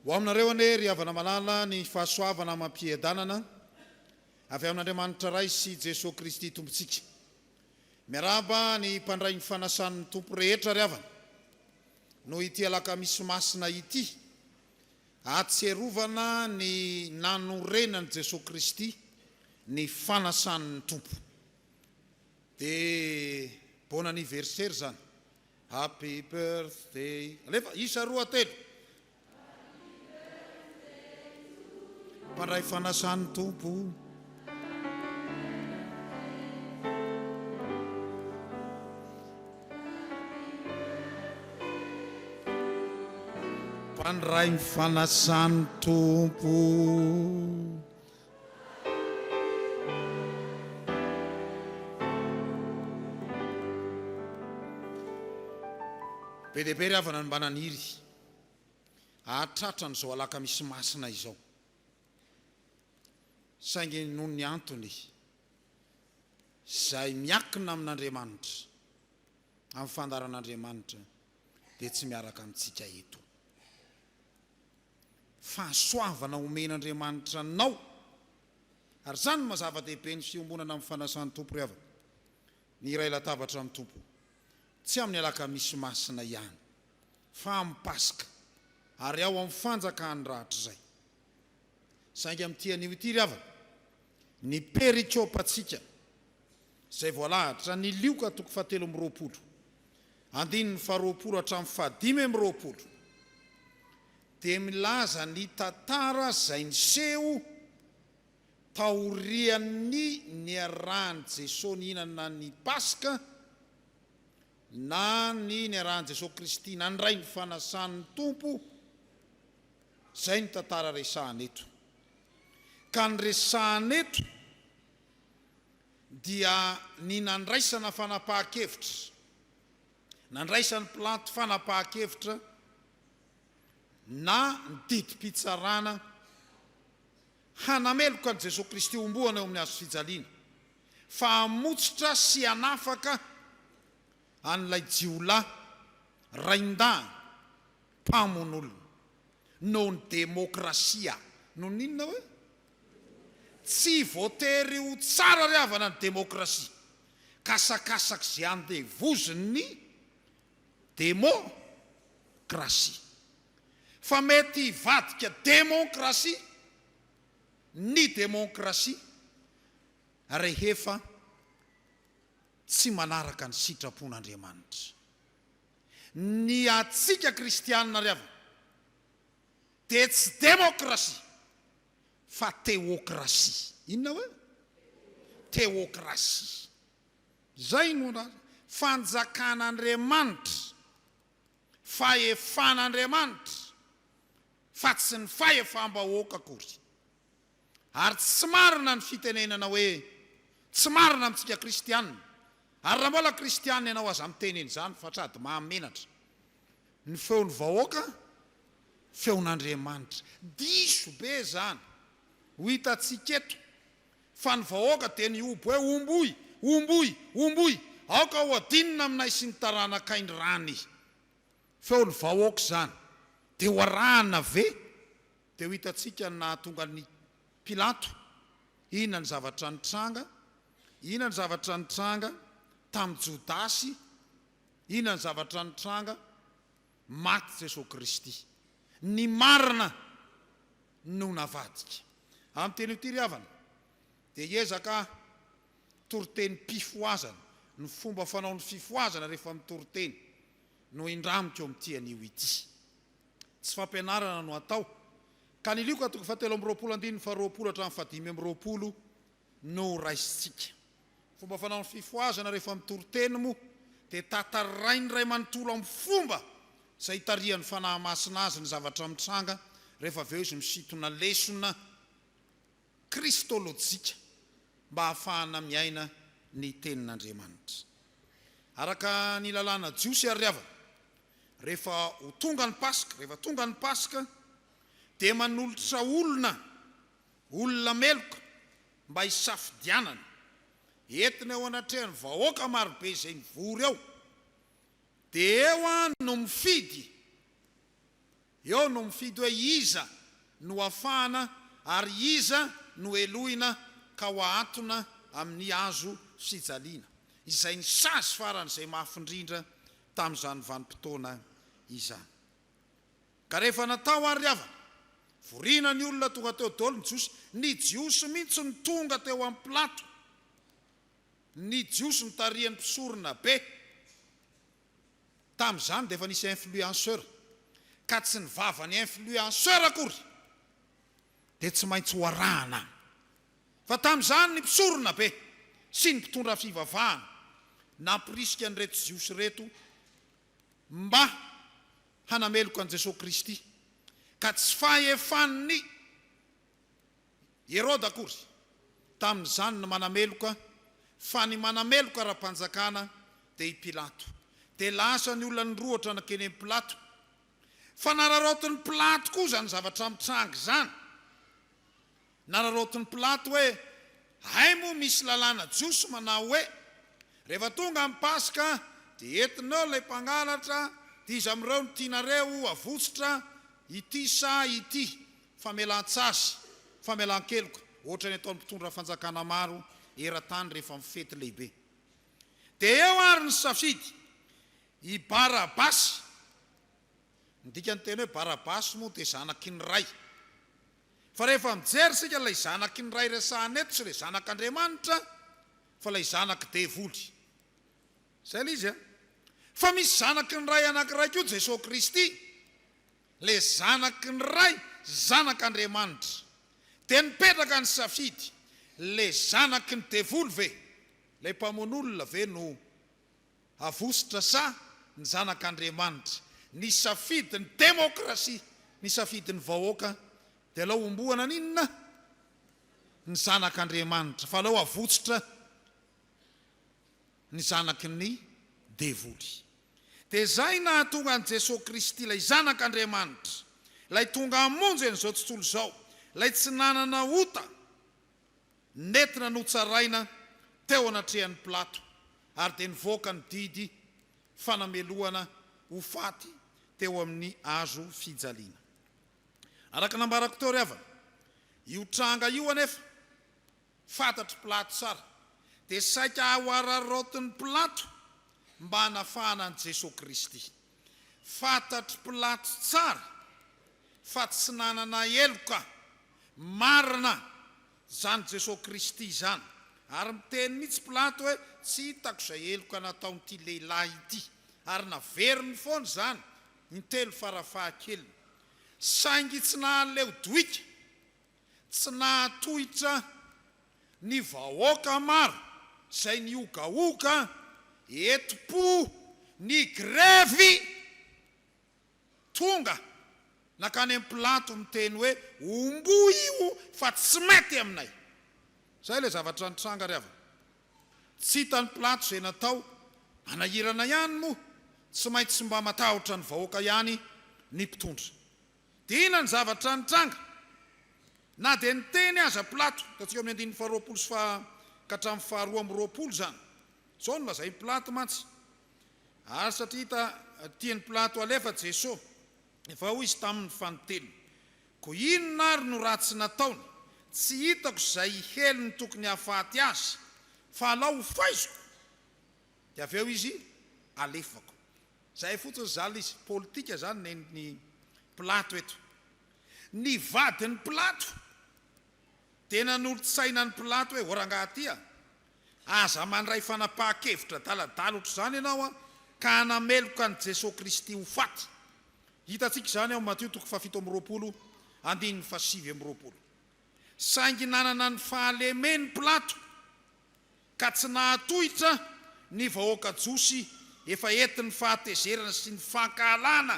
Ho aminareo anie, ry havana malala, ny fahasoavana amam-piadanana avy amin'Andriamanitra Ray sy Jesoa Kristy Tompontsika. Miarahaba ny mpandray ny fanasan'ny Tompo rehetra ry havana, noho ity alakamisy masina ity, ahatsiarovana ny nanorenan'i Jesoa Kristy ny fanasan'ny Tompo. Dia bon anniversaire izany. Happy birthday. Alefa, isa roa telo. Mpandray fanasan'ny Tompo. Mpandray ny fanasan'ny Tompo. Be dia be ry havana no mba naniry hahatratra an'izao alakamisy masina izao. Saingy noho ny antony izay miakina amin'Andriamanitra, amin'ny fandaharan'Andriamanitra, dia tsy miaraka amintsika eto. Fahasoavana omen'Andriamanitra anao. Ary izany no maha zava-dehibe ny fiombonana amin'ny fanasan'ny Tompo ry havana. Ny hiray latabatra amin'ny Tompo, tsy amin'ny alakamisy masina ihany, fa amin'ny Paska, ary ao amin'ny fanjakany rahatrizay. Saingy amin'ity anio ity ry havana, ny perikopantsika, izay voalahatra ny Lioka toko fahatelo amby 20, andininy faharoapolo hatramin'ny fahadimy amby 20, dia milaza ny tantara izay niseho taorian'ny niarahan'i Jesoa nihinana ny Paska na ny niarahan'i Jesoa Kristy nandray ny fanasan'ny Tompo, izay no tantara resahana eto. Ka ny resahana eto dia ny nandraisana fanapahan-kevitra, nandraisan'i Pilato fanapahan-kevitra na ny didim-pitsarana hanameloka an'i Jesoa Kristy homboana eo amin'ny hazo fijaliana, fa hamotsitra sy hanafaka an'ilay jiolahy raindahiny mpamono olona noho ny demokrasia. Noho ny inona hoe? Tsy voatery ho tsara ry havana ny demokrasia. Kasakasak'izay andevozin'ny Demôkrasia. Fa mety hivadika demôkrasia ny demôkrasia rehefa tsy manaraka ny sitrapon'Andriamanitra. Ny antsika kristianina ry havana dia tsy demôkrasia fa teôkrasia. Inona hoe? Teôkrasia. Izay no fanjakan'Andriamanitra, fahefan'Andriamanitra, fa tsy ny fahefam-bahoaka akory. Ary tsy marina ny fitenenana hoe tsy marina amintsika kristiana. Ary raha mbola kristiana ianao aza miteny an'izany fa sady mahamenatra. Ny feon'ny vahoaka, feon'Andriamanitra. Diso be izany. Ho hitantsika eto Fa ny vahoaka dia nihoby hoe, Homboy! Homboy! Homboy! Aoka ho adinina aminay sy ny taranakay ny rany. Feon'ny vahoaka izany. Dia ho arahana ve? Dia ho hitantsika ny nahatonga an'i Pilato. Inona ny zavatra nitranga? Inona ny zavatra nitranga tamin'i Jodasy? Inona ny zavatra nitranga? Maty Jesoa Kristy. Ny marina no navadika. Amin'ity anio ity ry havana dia hiezaka toritenim-pifohazana, ny fomba fanao ny fifohazana rehefa mitory teny no indramiko amin'ity anio ity. Tsy fampianarana no atao ka ny Lioka toko fahatelo amby 20 andininy faharoapolo hatramin'ny fahadimy amby 20 no raisintsika. Fomba fanao ny fifohazana rehefa mitory teny moa dia tantarainy iray manontolo amin'ny fomba izay itarihan'ny Fanahy Masina azy ny zavatra mitranga rehefa avy eo izy misintona lesona kristolojika mba hahafahana miaina ny Tenin'Andriamanitra. Araka ny lalàna jiosy ary ry havana, rehefa ho tonga ny Paska, rehefa tonga ny Paska dia manolotra olona, olona meloka mba hisafidianana, entina eo anatrehan'ny vahoaka marobe izay mivory eo, dia eo no mifidy. Eo no mifidy hoe iza no afahana ary iza no helohina ka ho ahatona amin'ny hazo fijaliana, izay ny sazy faran'izay mafy indrindra tamin'izany vanim-potoana izany. Ka rehefa natao ary ry havana, vorina ny olona tonga teo daholo ny Jiosy, ny Jiosy mihitsy no tonga teo amin'i Pilato, ny Jiosy notarihan'ny mpisorona be. Tamin'izany dia efa nisy influenceur, ka tsy ny vavan'ny influenceur akory dia tsy maintsy ho arahana. Fa tamin'izany ny mpisorona be sy ny mpitondra fivavahana nampirisika an'ireto Jiosy ireto mba hanameloka an'i Jesoa Kristy, ka tsy fahefan'ny Heroda akory tamin'izany ny manameloka, fa ny manameloka ara-panjakana dia i Pilato. Dia lasa ny olona nirohotra nankeny amin'i Pilato. Fa nararaotin'i Pilato koa izany zavatra mitranga izany. Nararaotin'i Pilato hoe, Hay moa misy lalàna jiosy manao hoe, rehefa tonga ny Paska dia entina eo ilay mpangalatra, dia iza amin'ireo no tianareo havotsitra, ity sa ity? Famelan-tsazy, famelan-keloka, ohatran'ny ataon'ny mpitondra fanjakana maro eran-tany rehefa mifety lehibe. Dia eo ary ny safidy, i Barabasy, ny dikan'ny teny hoe Barabasy moa dia zanaky ny Ray. Fa rehefa mijery isika ilay zanaky ny Ray resahana eto tsy ilay zanak'Andriamanitra fa ilay zanak'i devoly. Izay ilay izy an! Fa misy zanaky ny Ray anankiray koa Jesoa Kristy. Ilay Zanaky ny Ray, Zanak'Andriamanitra. Dia nipetraka ny safidy, ilay zanaky ny devoly ve, ilay mpamono olona ve no havositra sa ny Zanak'Andriamanitra? Nisafidy ny demokrasia, nisafidy ny vahoaka, dia alao homboana ny inona? Ny Zanak'Andriamanitra, fa alao havotsitra ny zanaky ny devoly. Dia izay nahatonga an'i Jesoa Kristy, ilay Zanak'Andriamanitra, ilay tonga hamonjy an'izao tontolo izao, ilay tsy nanana ota, nentina notsaraina teo anatrehan'i Pilato, ary dia nivoaka ny didy fanamelohana ho faty teo amin'ny hazo fijaliana. Araka ny nambarako teo ry havana, io tranga io anefa, Fantatr'i Pilato tsara. Dia saika hoararaotin'i Pilato mba hanafahana an'i Jesoa Kristy. Fantatr'i Pilato tsara fa tsy nanana heloka marina izany Jesoa Kristy izany. Ary miteny mihitsy Pilato hoe, Tsy hitako izay heloka nataon'ity lehilahy ity. Ary naveriny foana izany, intelo farafahakeliny. Saingy tsy nahaleo doika. Tsy nahatohitra ny vahoaka maro izay nihogahoga enti-po ny grevy tonga nankany amin'i Pilato miteny hoe homboy io fa tsy mety aminay. Izay ilay zavatra nitranga ry havana. Tsy hitan'i Pilato izay natao, manahirana ihany moa, tsy maintsy mba matahotra ny vahoaka ihany ny mpitondra. Dia inona ny zavatra nitranga? Na dia niteny aza Pilato, hitantsika ao amin'ny andininy faharoapolo sy faha ka hatramin'ny faharoa amby roapolo izany. Izao no lazain'i Pilato mantsy, Ary satria hita tian'i Pilato halefa Jeso, efa hoy izy taminy fanintelony, Koa inona ary no ratsy nataony? Tsy hitako izay helony tokony hahafaty azy, fa alao ho faiziko, dia avy eo izy alefako. Zay fotsiny zany izy, politika zany nen'i Pilato eto. Ny vadin'i Pilato dia nanolo-tsaina an'i Pilato hoe, o rangaha ty a, aza mandray fanapahan-kevitra adaladala ohatr'izany ianao a, ka hanameloka an'i Jesoa Kristy ho faty. Hitantsika izany ao Matio toko fahafito amby roapolo andininy fahasivy amby roapolo. Saingy nanana ny fahalemeny Pilato. ka tsy nahatohitra ny vahoaka jiosy efa entin'ny fahatezerana sy ny fankahalana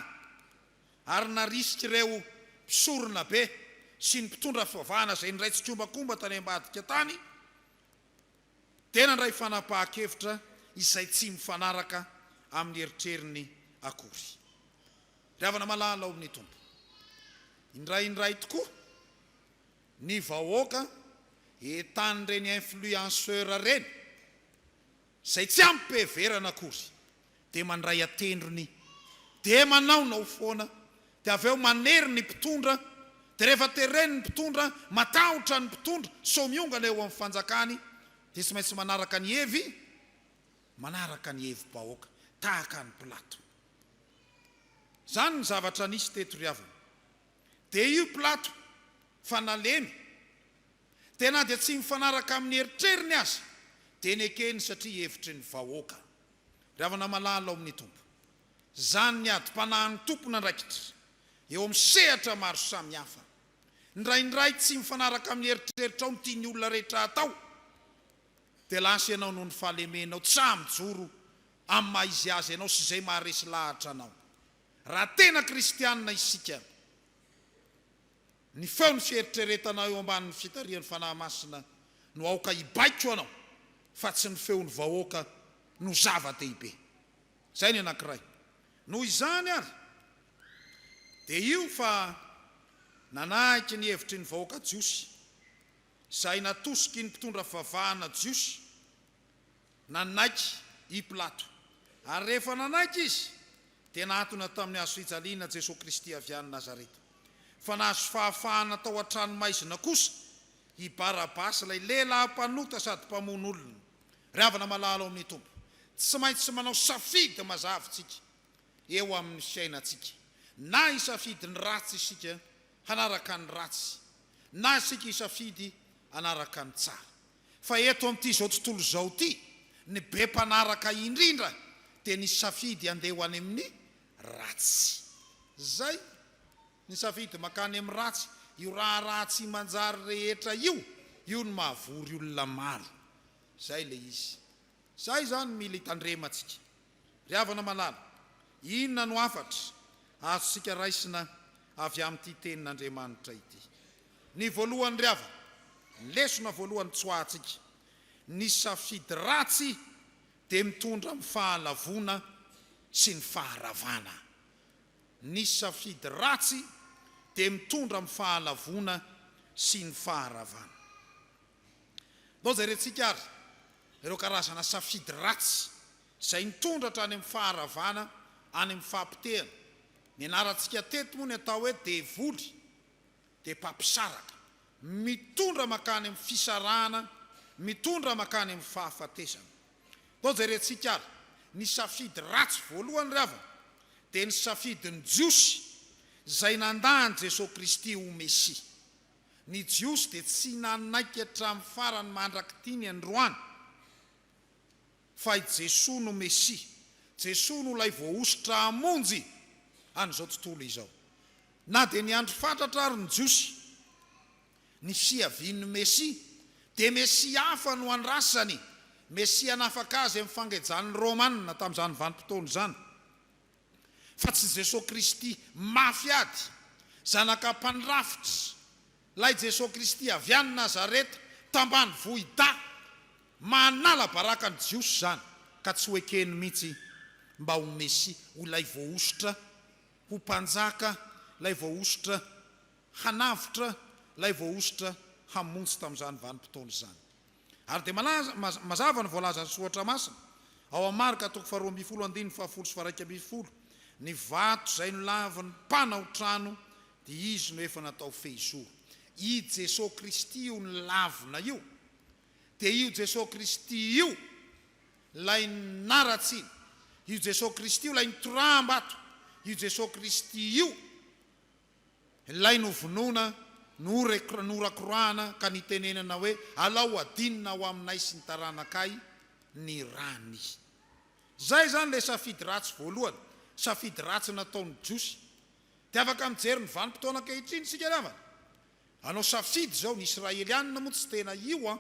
ary narisik'ireo mpisorona be sy ny mpitondra fivavahana izay niray tsikombakomba tany ambadika tany dia nandray fanapahan-kevitra izay tsy mifanaraka amin'ny eritreriny akory. Ry havana malala ao amin'ny Tompo, indraindray tokoa Ny vahoaka entanin'ireny influenceur ireny, izay tsy amim-piheverana akory, dia mandray an-tendrony, dia manaonao foana, Dia avy eo manery ny mpitondra, dia rehefa tereny ny mpitondra, matahotra ny mpitondra sao miongana eo amin'ny fanjakany, dia tsy maintsy manaraka ny hevi, manaraka ny hevi-bahoaka, tahaka an'i Pilato. Izany ny zavatra nisy teto ry havana. Dia io Pilato fa nalemy, dia na dia tsy mifanaraka amin'ny eritreriny aza, dia nekeny satria hevitry ny vahoaka. Ry havana malala ao amin'ny Tompo, izany ny adim-panahin'ny tompon'andraikitra eo amin'ny sehatra maro samihafa. Indraindray tsy mifanaraka amin'ny eritreritrao ny tian'ny olona rehetra hatao, dia lasa ianao noho ny fahalemenao tsy sahy mijoro amin'ny maha izy azy anao sy izay maharesy lahatra anao. Raha tena kristianina isika, ny feon'ny fieritreretanao eo ambanin'ny fitarihan'ny Fanahy Masina no aoka hibaiko anao fa tsy ny feon'ny vahoaka no zava-dehibe. Izay ny anankiray. Noho izany ary, dia io fa nanaiky ny hevitry ny vahoaka jiosy, izay natosiky ny mpitondra fivavahana jiosy, Nanaiky i Pilato. Ary rehefa nanaiky izy, dia nahatona tamin'ny hazo fijaliana Jesoa Kristy avy any Nazareta. Fa nahazo fahafahana tao an-tranomaizina kosa i Barabasy, ilay lehilahy mpanota sady mpamono olona. Ry havana malala ao amin'ny Tompo, tsy maintsy manao safidy mazava isika eo amin'ny fiainantsika. Na hisafidy ny ratsy isika hanaraka ny ratsy, na isika hisafidy hanaraka ny tsara. Fa eto amin'ity izao tontolo izao ity, ny be mpanaraka indrindra dia ny safidy handeha ho any amin'ny ratsy. Izay, ny safidy mankany amin'ny ratsy, io raharaha tsy manjary rehetra io, io no mahavory olona maro. Izay ilay izy. Izay izany mila itandremantsika. Ry havana malala, inona no hafatra azontsika raisina avy amin'ity tenin'Andriamanitra ity? Ny voalohany ry havana, ny lesona voalohany tsoahantsika, ny safidy ratsy dia mitondra amin'ny fahalavoana sy ny faharavana. Ny safidy ratsy dia mitondra amin'ny fahalavoana sy ny faharavana. Ndao jerentsika ary ireo karazana safidy ratsy izay nitondra hatrany amin'ny faharavana any amin'ny fahapotehana. Nianarantsika teto moa ny atao hoe devoly dia mpampisaraka, mitondra mankany amin'ny fisarahana, mitondra mankany amin'ny fahafatesana. Ndao jerentsika ary ny safidy ratsy voalohany ry havana dia ny safidin'ny Jiosy izay nandà an'i Jesoa Kristy ho Mesia. Ny Jiosy dia tsy nanaiky hatramin'ny farany mandrak'ity ny androany fa i Jesoa no Mesia. Jesoa no ilay voahosotra hamonjy an'izao tontolo izao. Na dia niandry fatratra ary ny Jiosy ny fiavian'ny Mesia, dia Mesia hafa no andrasany, Mesia hanafaka azy amin'ny fangejan'ny Romana tamin'izany vanim-potoana izany. fa tsy Jesoa Kristy mafy ady, zanaka mpandrafitra, ilay Jesoa Kristy avy any Nazareta, tambanivohi-dahy. Manala baraka ny Jiosy izany, ka tsy ho ekeny mihitsy mba ho Mesia, ho ilay voahosotra ho Mpanjaka, ilay voahosotra hanavotra, ilay voahosotra hamonjy tamin'izany vanim-potoana izany. Ary dia malaza, mazava ny voalazan'ny Soratra Masina, ao amin'ny Marka toko faharoa ambin'ny folo andininy fahafolo sy faha-iraika ambin'ny folo, Ny vato izay nolavin'ny mpanao trano dia izy no efa natao fehizoro. I Jesoa Kristy io nolavina io. Dia io Jesoa Kristy io ilay naratsiana. Io Jesoa Kristy io ilay nitoraham-bato. Io Jesoa Kristy io Ilay novonoina, norakorahana ka nitenenana hoe, Alao hadinina ho aminay sy ny taranakay ny rany. Izay izany ilay safidy ratsy voalohany, safidy ratsy nataon'ny Jiosy. Dia afaka mijery ny vanim-potoana ankehitriny isika ry havana. Hanao safidy izao, ny Israelianina moa tsy tena io an!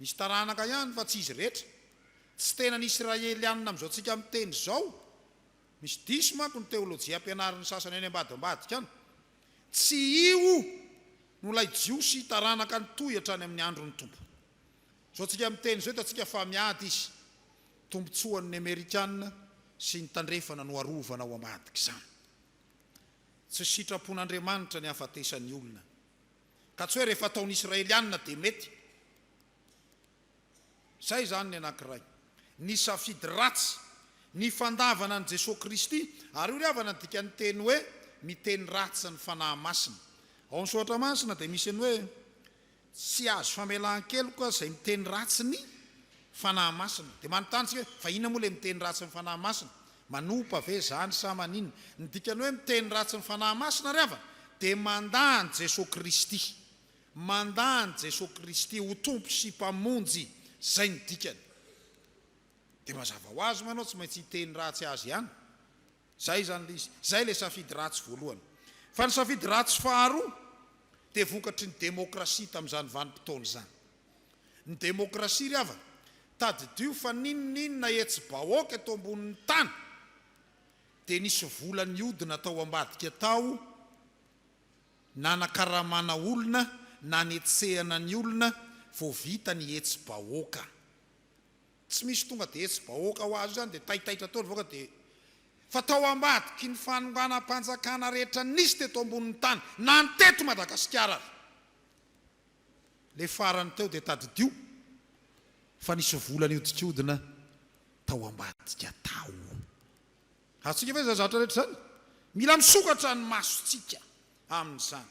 Misy taranaka ihany fa tsy izy rehetra. Tsy tena ny Israelianina amin'izao tsika miteny izao. Misy diso manko ny teolojia ampianarin'ny sasany any ambadimbadika any. Tsy io no ilay Jiosy taranaka nitohy hatrany amin'ny andron'ny Tompo. Izao tsika miteny izao hitantsika fa miady izy. Tombotsoan'ny Amerikana sy ny tandrefana no arovana ao ambadik'izany. Tsy sitrapon'Andriamanitra ny hahafatesan'ny olona. Ka tsy hoe rehefa ataon'ny Israelianina dia mety. Izay izany ny anankiray. Ny safidy ratsy, ny fandavana an'i Jesoa Kristy, ary io ry havana ny dikan'ny teny hoe miteny ratsy ny Fanahy Masina. Ao amin'ny Soratra Masina dia misy ny hoe tsy azo famelan-keloka izay miteny ratsy ny Fanahy Masina. Dia manontany isika hoe fa inona moa ilay miteny ratsy ny Fanahy Masina? Manompa ve izany sa maninona? Ny dikan'ny hoe miteny ratsy ny Fanahy Masina ry havana dia mandà an'i Jesoa Kristy. Mandà an'i Jesoa Kristy ho Tompo sy Mpamonjy, izay no dikany. Dia mazava ho azy moa ianao tsy maintsy hiteny ratsy azy ihany. Izay izany ilay izy. Izay ilay safidy ratsy voalohany. Fa ny safidy ratsy faharoa dia vokatry ny demokrasia tamin'izany vanim-potoana izany. Ny demokrasia ry havana, tadidio fa n'inon'inona hetsi-bahoaka eto ambonin'ny tany dia nisy vola nihodina tao ambadika tao nanakaramana olona, nanetsehana ny olona vao vita ny hetsi-bahoaka. Tsy misy tonga dia hetsi-bahoaka ho azy io izany dia taitaitra tao ny vahoaka dia fa tao ambadiky ny fanonganam-panjakana rehetra nisy teto ambonin'ny tany na ny teto Madagasikara ary le farany teo dia tadidio fa nisy vola nihodinkodina tao ambadika tao. Azontsika ve izany zavatra rehetra izany? Mila misokatra ny masontsika amin'izany.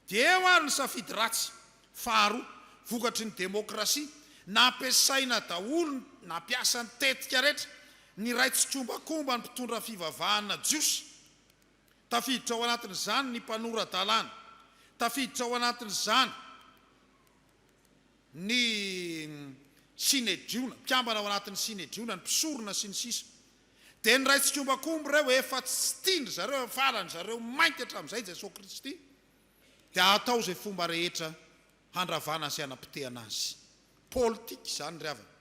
Dia eo ary ny safidy ratsy faharoa vokatry ny demokrasia, nampiasaina daholo, nampiasa ny tetika rehetra, niray tsikombakomba ny mpitondra fivavahana jiosy, tafiditra ao anatin'izany ny mpanora-dalàna, tafiditra ao anatin'izany ny synedriona, mpikambana ao anatin'ny synedriona, ny mpisorona sy ny sisa. Dia niray tsikombakomba ireo efa tsy tian-dry zareo, efa faran-dry zareo mainty hatramin'izay Jesoa Kristy, dia atao izay fomba rehetra handravana sy hanapotehana azy. Politika izany ry havana.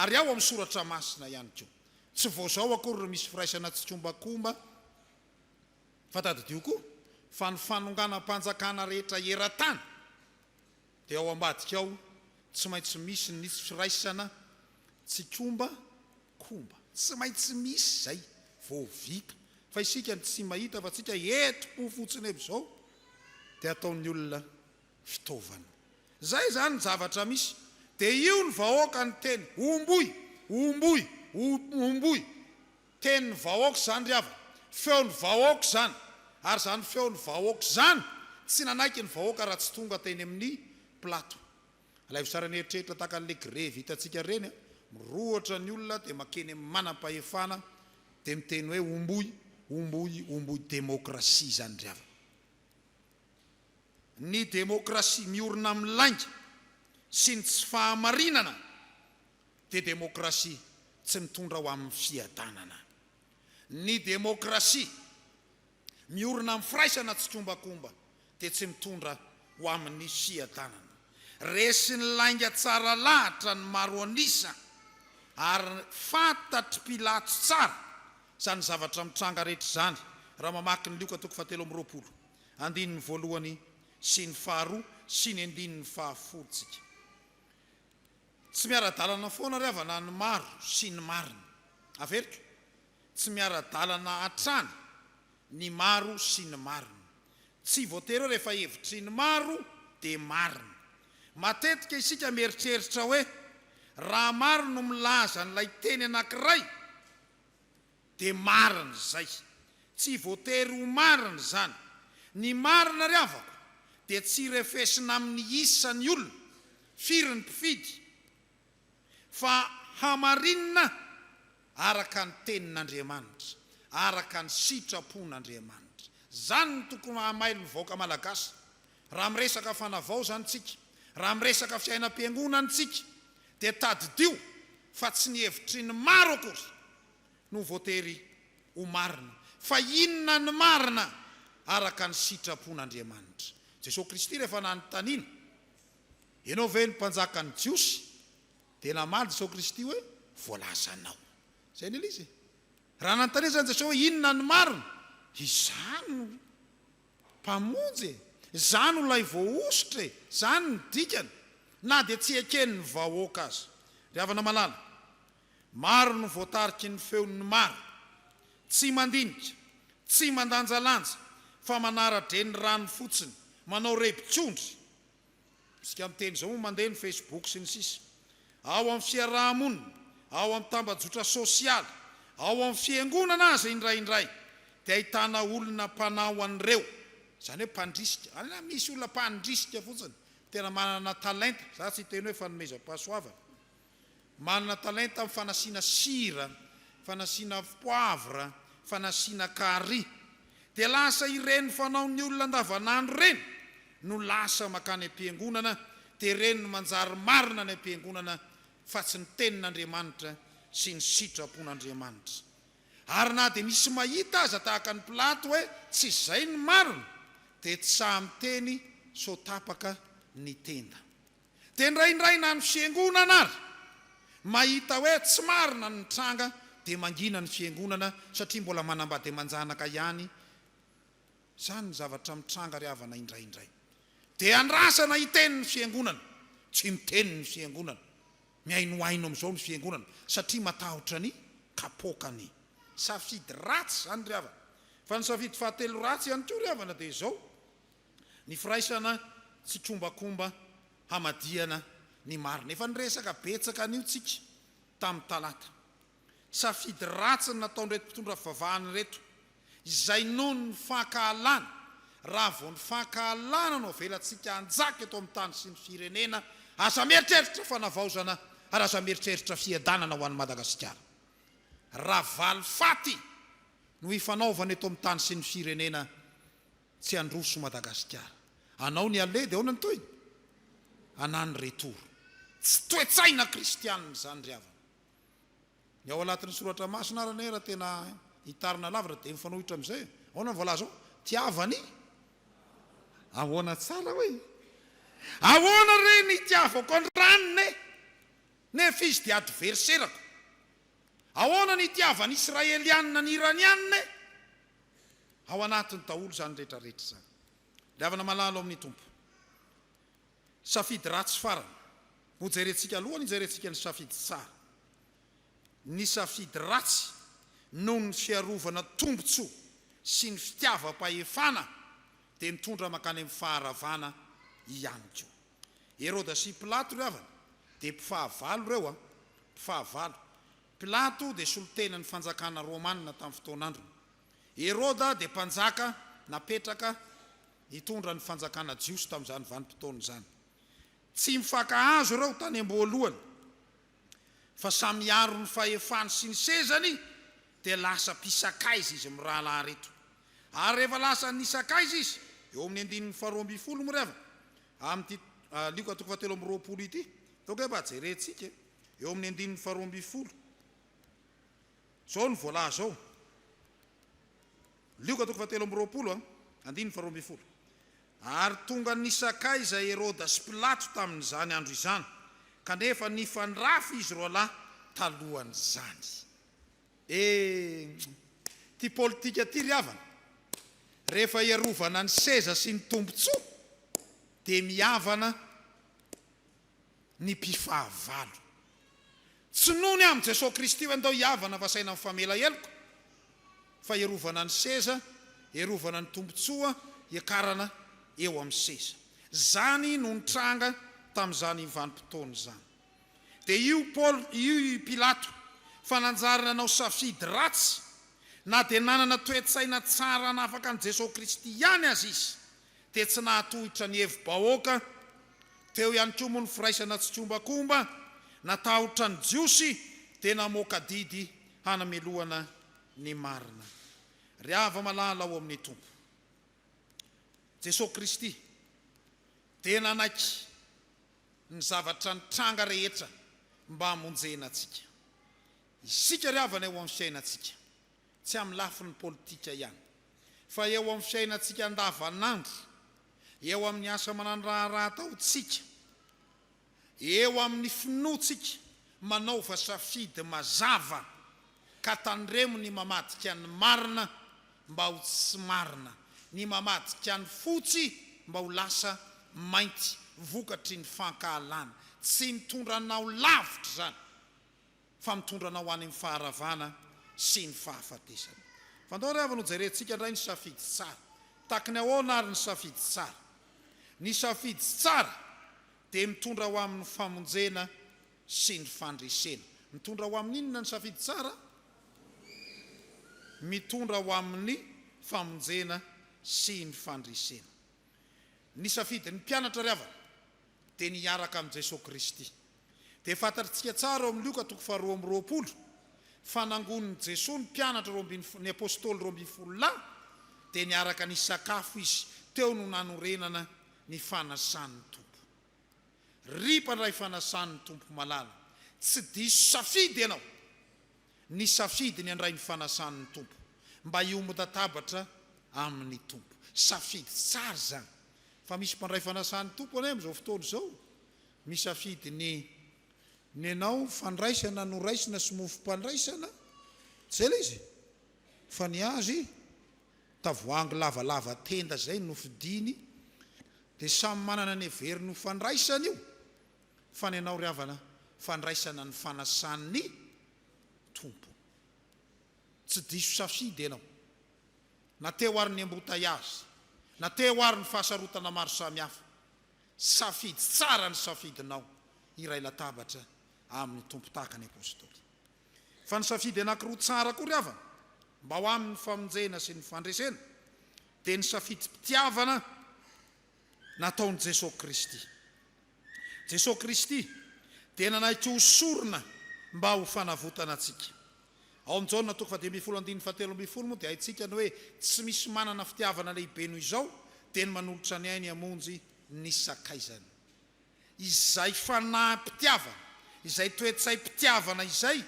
Ary ao amin'ny Soratra Masina ihany koa. Tsy vao izao akory no misy firaisana tsikombakomba, fa tadidio koa fa ny fanonganam-panjakana rehetra eran-tany dia ao ambadika ao tsy maintsy misy ny firaisana tsikomba komba. Tsy maintsy misy izay vao vita. Fa isika no tsy mahita fa tsika enti-po fotsiny amin'izao dia ataon'ny olona fitaovana. Izay izany ny zavatra misy. Dia io ny vahoaka niteny, homboy, homboy, homboy. Tenin'ny vahoaka izany ry havana. Feon'ny vahoaka izany. Ary izany feon'ny vahoaka izany, tsy nanaiky ny vahoaka raha tsy tonga teny amin'ny Pilato. Alaivo sary an'eritreritra tahaka an'ilay grevy hitantsika ireny a, mirohotra ny olona dia makeny amin'ny manam-pahefana dia miteny hoe homboy, homboy, homboy demokrasia izany ry havana. Ny demokrasia miorina amin'ny lainga sy ny tsy fahamarinana dia demokrasia tsy mitondra ho amin'ny fiadanana. Ny demokrasia miorina amin'ny firaisana tsikombakomba dia tsy mitondra ho amin'ny fiadanana. Resin'ny lainga tsara lahatra ny maro an'isa ary fantatr'i Pilato tsara izany zavatra mitranga rehetra izany raha mamaky ny Lioka toko fahatelo amby 20 andininy voalohany sy ny faharoa sy ny andininy fahafolo tsika. Tsy miara-dalana foana ry havana ny maro sy ny marina. Averiko, tsy miara-dalana hatrany ny maro sy ny marina. Tsy voatery hoe rehefa hevitry ny maro dia marina. Matetika isika mieritreritra hoe raha maro no milaza an'ilay teny anankiray dia marina izay. Tsy voatery ho marina izany. Ny marina ry havako dia tsy refesina amin'ny isan'ny olona, firy ny mpifidy, fa hamarinina araka ny tenin'Andriamanitra, araka ny sitrapon'Andriamanitra. Izany no tokony hahamailo ny vahoaka malagasy. Raha miresaka fanavaozana tsika, raha miresaka fiainam-piangonana tsika, dia tadidio fa tsy ny hevitry ny maro akory no voatery ho marina, fa inona ny marina araka ny sitrapon'Andriamanitra. Jesoa Kristy rehefa nanontaniana, Ianao ve ny mpanjakan'ny Jiosy? Dia namaly Jesoa Kristy hoe, Voalazanao. Izay anie ilay izy e. Raha nanontaniana izany Jesoa hoe inona ny marina? Izaho no Mpamonjy e! Izaho no ilay voahosotra e! Izany no dikany, na dia tsy eken'ny vahoaka aza. Ry havana malala, maro no voatariky ny feon'ny maro. Tsy mandinika, tsy mandanjalanja, fa manara-drenirano fotsiny, manao rebik'ondry. Isika miteny izao moa mandeha ny Facebook sy ny sisa. Ao amin'ny fiaraha-monina, ao amin'ny tambajotra sosialy, ao amin'ny fiangonana aza indraindray. dia ahitana olona mpanao an'ireo, izany hoe mpandrisika, any na misy olona mpandrisika fotsiny, tena manana talenta, za tsy hiteny hoe fanomezam-pahasoavana, manana talenta amin'ny fanasiana sira, fanasiana poivre, fanasiana carry, dia lasa ireny fanaon'ny olona andavanandro ireny no lasa makany am-piangonana, dia ireny no manjary marina any am-piangonana fa tsy ny tenin'Andriamanitra sy ny sitrapon'Andriamanitra. Ary na dia misy mahita aza tahaka an'i Pilato hoe tsy izay ny marina, dia tsy sahy miteny sao tapaka ny tenda. Dia indraindray na ny fiangonana ary mahita hoe tsy marina ny nitranga dia mangina ny fiangonana satria mbola manambady aman-janaka ihany. Izany ny zavatra mitranga ry havana indraindray. Dia andrasana hiteny ny fiangonana. Tsy miteny ny fiangonana. Mihainohaino amin'izao ny fiangonana satria matahotra ny kapoakany. Safidy ratsy izany ry havana. Fa ny safidy fahatelo ratsy ihany koa ry havana dia izao, ny firaisana tsikombakomba hamadihana ny marina. Efa niresaka betsaka an'io tsika tamin'ny talata. Safidy ratsy ny nataon'ireto mpitondra fivavahana ireto, izay noho ny fankahalana, raha vao ny fankahalana no avelantsika hanjaka eto amin'ny tany sy ny firenena, aza mieritreritra fanavaozana ary aza mieritreritra fiadanana ho an'i Madagasikara. Raha valifaty no ifanaovana eto amin'ny tany sy ny firenena, tsy handroso Madagasikara. Anao ny aller dia ahoana ny tohiny? Anà ny retour. Tsy toe-tsaina kristianina izany ry havana. Ny ao anatin'ny soratra masina ary anie raha tena hitarina lavitra dia mifanohitra amin'izay e. Ahoana ny voalaza ao? Tiava ny Ahoana tsara hoe? Ahoana re ny hitiavako an'i ranona e? Nefa izy dia adverserako. Ahoana ny hitiavan'ny Israelianina ny Iranianina e? Ao anatiny daholo izany rehetra rehetra izany. Ry havana malala ao amin'ny Tompo. Safidy ratsy farany. Hojerentsika aloha ny hijerentsika ny safidy tsara. Ny safidy ratsy noho ny fiarovana tombontsoa sy ny fitiavam-pahefana dia mitondra mankany amin'ny faharavana ihany koa. Heroda sy Pilato ry havana dia mpifahavalo ireo an! Mpifahavalo. Pilato dia solontenan'ny fanjakana romana tamin'ny fotoan'androny. Heroda dia mpanjaka napetraka hitondra ny fanjakana jiosy tamin'izany vanim-potoana izany. Tsy mifankahazo ireo tany am-boalohany, fa samy hiaro ny fahefany sy ny sezany, dia lasa mpisakaiza izy mirahalahy ireto. Ary rehefa lasa nisakaiza izy, eo amin'ny andininy faharoa ambinifolo moa ry havana, amin'ity Lioka toko fahatelo amby 20 ity, ataoko hoe mba jerentsika e, eo amin'ny andininy faharoa ambinifolo, izao no voalaza ao. Lioka toko fahatelo amby 20 andininy faharoa ambinifolo. Ary tonga nisakaiza Heroda sy Pilato tamin'izany andro izany, kanefa nifandrafy izy roalahy talohan'izany. E, ity politika ity ry havana, rehefa hiarovana ny seza sy ny tombontsoa dia mihavana ny mpifahavalo. Tsy noho ny amin'i Jesoa Kristy hoe ndao hihavana fa saina mifamela heloka, fa hiarovana ny seza, hiarovana ny tombontsoa hiakarana eo amin'ny seza. Izany no nitranga tamin'izany vanim-potoana izany. Dia io Paoly, io i Pilato, fa nanjary nanao safidy ratsy, na dia nanana toe-tsaina tsara hanafaka an'i Jesoa Kristy ihany aza izy, dia tsy nahatohitra ny hevi-bahoaka, teo ihany koa moa ny firaisana tsikombakomba, natahotra ny Jiosy dia namoaka didy hanamelohana ny marina. Ry hava-malala ao amin'ny Tompo, Jesoa Kristy dia nanaiky ny zavatra nitranga rehetra mba hamonjena antsika. Isika ry havana eo amin'ny fiainantsika, tsy amin'ny lafiny politika ihany, fa eo amin'ny fiainantsika andavanandro, eo amin'ny asa aman-draharaha ataontsika, eo amin'ny finoantsika, manaova safidy mazava ka tandremo ny mamadika ny marina mba ho tsy marina, ny mamadika ny fotsy mba ho lasa mainty vokatry ny fankahalana. Tsy mitondra anao lavitra izany. fa mitondra anao any amin'ny faharavana sy ny fahafatesana. Fa andao ry havana ho jerentsika indray ny safidy tsara. Tahaky ny ahoana ary ny safidy tsara? Ny safidy tsara dia mitondra ho amin'ny famonjena sy ny fandresena. Mitondra ho amin'ny inona ny safidy tsara? Mitondra ho amin'ny. famonjena sy ny fandresena. Ny safidin'ny mpianatra ry havana dia ny hiaraka amin'i Jesoa Kristy. Dia fantatritsika tsara ao amin'ny Lioka toko faharoa 22 fa nangonin'i Jesoa ny mpianatra 12, ny Apostoly 12 lahy dia niaraka nisakafo izy, teo no nanorenana ny fanasan'ny Tompo. Ry mpandray fanasan'ny Tompo malala, tsy diso safidy ianao nisafidy ny handray ny fanasan'ny Tompo mba hiombon-databatra amin'ny Tompo. Safidy tsara izany. Fa misy mpandray fanasan'ny Tompo anie amin'izao fotoana izao misafidy ny nenao fandraisana noraisina sy mofom-pandraisana, tsy izay ilay izy? Fa ny azy tavoahangy lavalava tenda izay no fidiny dia samy manana ny heveriny ho fandraisana io fa ny anao ry havana fandraisana ny fanasan'ny Tompo. Tsy diso safidy ianao. Na teo ary ny embouteillage, na teo ary ny fahasarotana maro samihafa, safidy tsara ny safidinao hiray latabatra amin'ny Tompo tahaka ny Apostoly. Fa ny safidy anankiroa tsara koa ry havana, mba ho amin'ny famonjena sy ny fandresena, dia ny safidim-pitiavana nataon'i Jesoa Kristy. Jesoa Kristy dia nanaiky ho sorona mba ho fanavotana antsika. Ao amin'ny Jaona toko faha-15 andininy faha-13 moa dia haintsika ny hoe tsy misy manana fitiavana lehibe noho izao dia ny manolotra ny ainy hamonjy ny sakaizany. Izay fanahim-pitiavana, izay toe-tsaim-pitiavana izay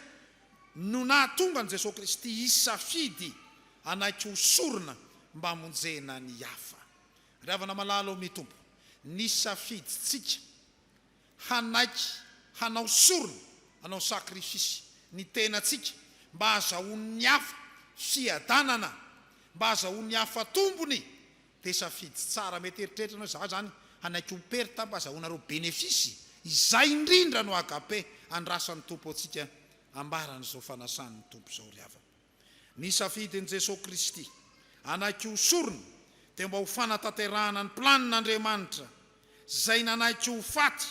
no nahatonga an'i Jesoa Kristy hisafidy hanaiky ho sorona mba hamonjena ny hafa. Ry havana malala ao amin'ny Tompo, ny safidintsika hanaiky hanao sorona, hanao sacrifice ny tenantsika mba hahazahoan'ny hafa fiadanana, mba hahazahoan'ny hafa tombony Dia safidy tsara mety eritreritra anao za zany hanaiky ho perte mba azahoanareo benefisy, izay indrindra no agape andrasan'ny Tompo antsika ambaran'izao fanasan'ny Tompo izao ry havana. Ny safidin'i Jesoa Kristy hanaiky ho sorona dia mba ho fanatanterahana ny planin'Andriamanitra izay nanaiky ho faty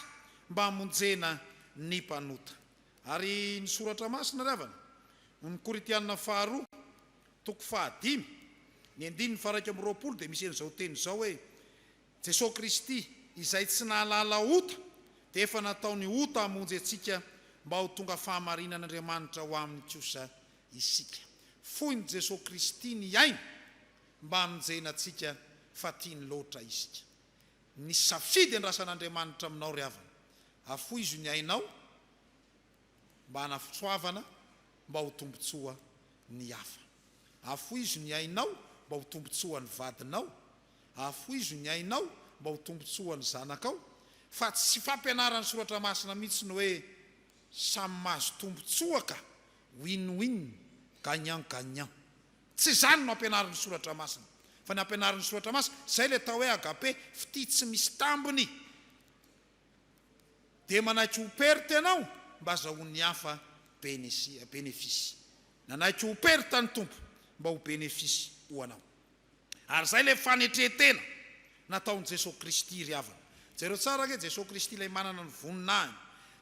mba hamonjena ny mpanota. Ary ny soratra masina ry havana, ny Korintiana faharoa toko fahadimy, ny andininy faha-21 dia misy an'izao teny izao hoe, Jesoa Kristy izay tsy nahalala ota dia efa nataony ota hamonjy antsika mba ho tonga fahamarinan'Andriamanitra ho aminy kosa isika. Foin'i Jesoa Kristy ny ainy mba hamonjena antsika fa tiany loatra isika. Ny safidy andrasan'Andriamanitra aminao ry havana, afoizo ny ainao mba hanafosoavana mba ho tombontsoa ny hafa. Afoizo ny ainao mba ho tombontsoan'ny vadinao. Afoizo ny ainao mba ho tombontsoan'ny zanakao. Fa tsy fampianaran'ny Soratra Masina mihitsy ny hoe samy mahazo tombontsoa ka, win-win, gagnant-gagnant. Tsy izany no ampianarin'ny Soratra Masina. Fa ny ampianarin'ny Soratra Masina, izay ilay atao hoe agape, fitia tsy misy tambiny. Dia manaiky ho perte ianao mba azahoan'ny hafa bénéfice. Nanaiky ho perte ny Tompo mba ho bénéfice ho anao. Ary izay ilay fanetren-tena nataon'i Jesoa Kristy ry havana. Jereo tsara ange Jesoa Kristy ilay manana ny voninahiny,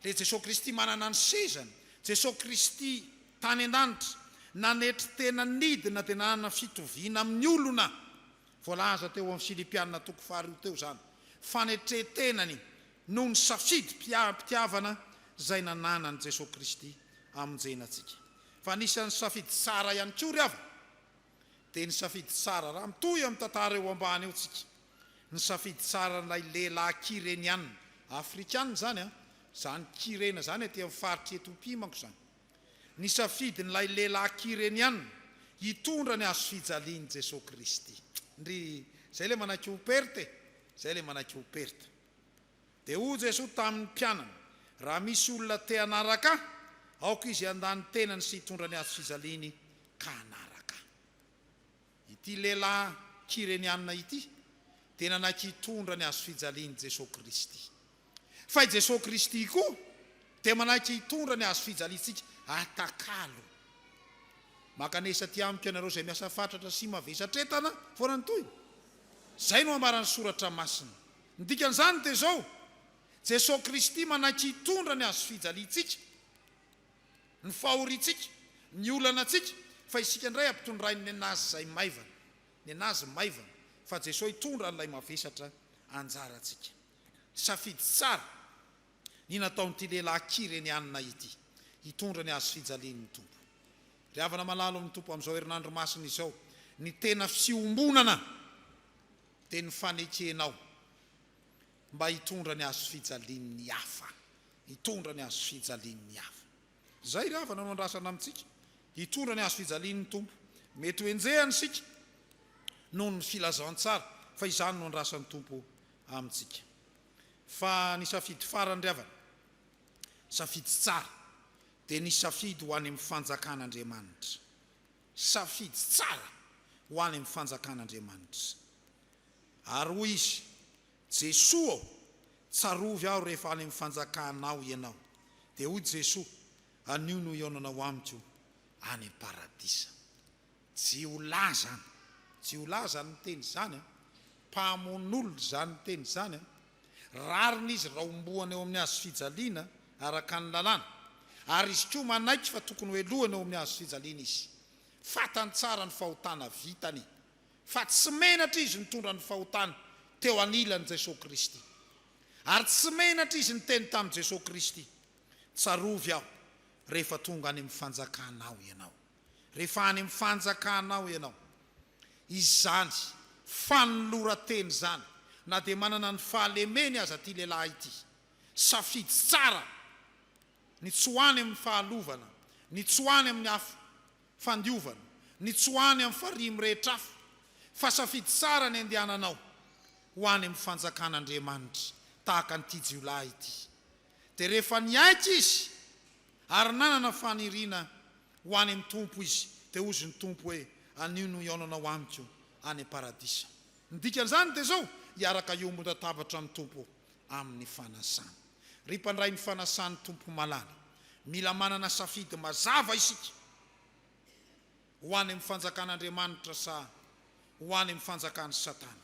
ilay Jesoa Kristy manana ny sezany, Jesoa Kristy tany an-danitra, nanetry tena nidina dia nanana fitoviana amin'ny olona. Voalaza teo amin'ny Filipiana toko faharoa teo izany. Fanetren-tenany noho ny safidim-pitiavana izay nananan'i Jesoa Kristy hamonjena antsika. Fa anisan'ny safidy tsara ihany koa ry havana dia ny safidy tsara, raha mitohy amin'ny tantara eo ambany eo tsika, ny safidy tsaran'ilay lehilahy Kyreniana, Afrikana izany an, izany Kyrena izany aty amin'ny faritr'i Etiopia manko izany. Ny safidin'ilay lehilahy Kyreniana hitondra ny hazofijalian'i Jesoa Kristy. Ndry, izay ilay manaiky ho perte e! Izay ilay manaiky ho perte. Dia hoy Jesoa tamin'ny mpianany, Raha misy olona te hanaraka Ahy, aoka izy handà ny tenany sy hitondra ny hazofijaliany ka hanaraka Ahy. Ity lehilahy Kyreniana ity dia nanaiky hitondra ny hazofijalian'i Jesoa Kristy. Fa i Jesoa Kristy koa dia manaiky hitondra ny hazofijaliantsika atakalo. Mankanesa aty amiko ianareo izay miasa fatratra sy mavesatretana, foana ny tohiny. Izay no ambaran'ny Soratra Masina. Ny dikan'izany dia izao, Jesoa Kristy manaiky hitondra ny hazofijaliantsika, ny fahoriantsika, ny olanantsika, fa isika indray ampitondrainy ny an'Azy izay maivana. Nenazy maivana, fa Jesoa hitondra an'ilay mavesatra anjarantsika. Safidy tsara ny nataon'ity lehilahy Kyrenianina ity, hitondra ny hazo fijalian'ny Tompo. Ry havana malalo amin'ny Tompo, amin'izao herinandro masina izao, ny tena fiombonana dia ny fanekenao mba hitondra ny hazo fijalian'ny hafa, hitondra ny hazo fijalian'ny hafa. Izay ry havana no andrasana amintsika, hitondra ny hazo fijalian'ny Tompo. Mety ho enjehana isika noho ny filazantsara, fa izany no andrasan'ny Tompo amintsika. Fa ny safidy farany ry havana, safidy tsara, dia ny safidy ho any amin'ny fanjakan'Andriamanitra. Safidy tsara ho any amin'ny fanjakan'Andriamanitra. Ary hoy izy, Jesoa ô, tsarovy aho rehefa any amin'ny fanjakanao Ianao. Dia hoy Jesoa, Anio no hihaonanao amiko any am-paradisa. Jiolahy izany. Jiolahy izany miteny izany an. Mpamono olona izany miteny izany an. Rariny izy raha homboana eo amin'ny hazo fijaliana araka ny lalàna. Ary izy koa manaiky fa tokony hohelohina eo amin'ny hazo fijaliana izy. Fantany tsara ny fahotana vitany. Fa tsy menatra izy nitondra ny fahotany teo anilan'i Jesoa Kristy. Ary tsy menatra izy niteny tamin'i Jesoa Kristy, Tsarovy aho rehefa tonga any amin'ny fanjakanao ianao. Rehefa any amin'ny fanjakanao ianao. Izany fanoloran-tena izany, na dia manana ny fahalemeny aza ity lehilahy ity, safidy tsara ny tsy ho any amin'ny fahalovana, ny tsy ho any amin'ny afo fandiovana, ny tsy ho any amin'ny farihy mirehitra afo, fa safidy tsara ny andehananao ho any amin'ny fanjakan'Andriamanitra, tahaka an'ity jiolahy ity. Dia rehefa niaiky izy ary nanana faniriana ho any amin'ny Tompo izy, dia hozy ny Tompo hoe, Anio no hihaonanao amiko any am-paradisa. Ny dikan'izany dia izao, hiaraka hiombon-databatra amin'ny Tompo amin'ny fanasana. Ry mpandray ny fanasan'ny Tompo malala, mila manana safidy mazava isika, ho any amin'ny fanjakan'Andriamanitra sa ho any amin'ny fanjakan'i Satana.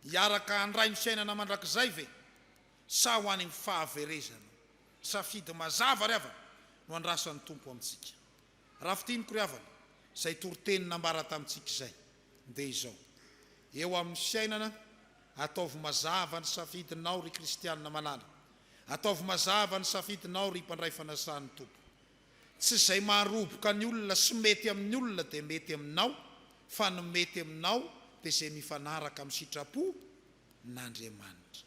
Hiaraka handray ny fiainana mandrakizay ve sa ho any amin'ny fahaverezana? Safidy mazava ry havana no andrasan'ny Tompo amintsika. Raha fintiniko ry havana, izay toriteny nambara tamintsika izay dia izao, eo amin'ny fiainana, ataovy mazava ny safidinao ry kristiana malala, ataovy mazava ny safidinao ry mpandray fanasan'ny Tompo. Tsy izay maharoboka ny olona sy mety amin'ny olona dia mety aminao fa ny mety aminao dia izay mifanaraka amin'ny sitrapo n'Andriamanitra.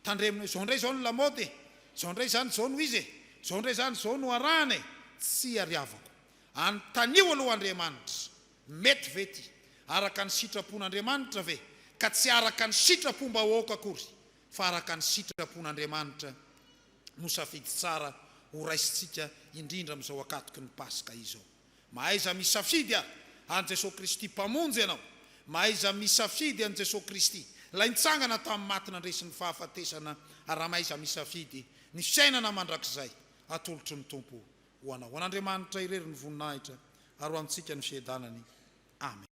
Tandremo, izao indray izao ny lamaody e, izao indray izany izao no izy e, izao indray izany izao no arahana e, tsia ry havako. Anontanio aloha Andriamanitra, mety ve ity? Araka ny sitrapon'Andriamanitra ve? Ka tsy araka ny sitrapom-bahoaka akory fa araka ny sitrapon'Andriamanitra no safidy tsara ho raisintsika indrindra amin'izao ankatoky ny Paska izao. Mahaiza misafidy ary an'i Jesoa Kristy Mpamonjy ianao. Mahaiza misafidy an'i Jesoa Kristy, Ilay nitsangana tamin'ny maty nandresy ny fahafatesana ary mahaiza misafidy ny fiainana mandrakizay atolotry ny Tompo ho anao. Ho an'Andriamanitra irery ny voninahitra ary ho amintsika ny fiadanany. Amen.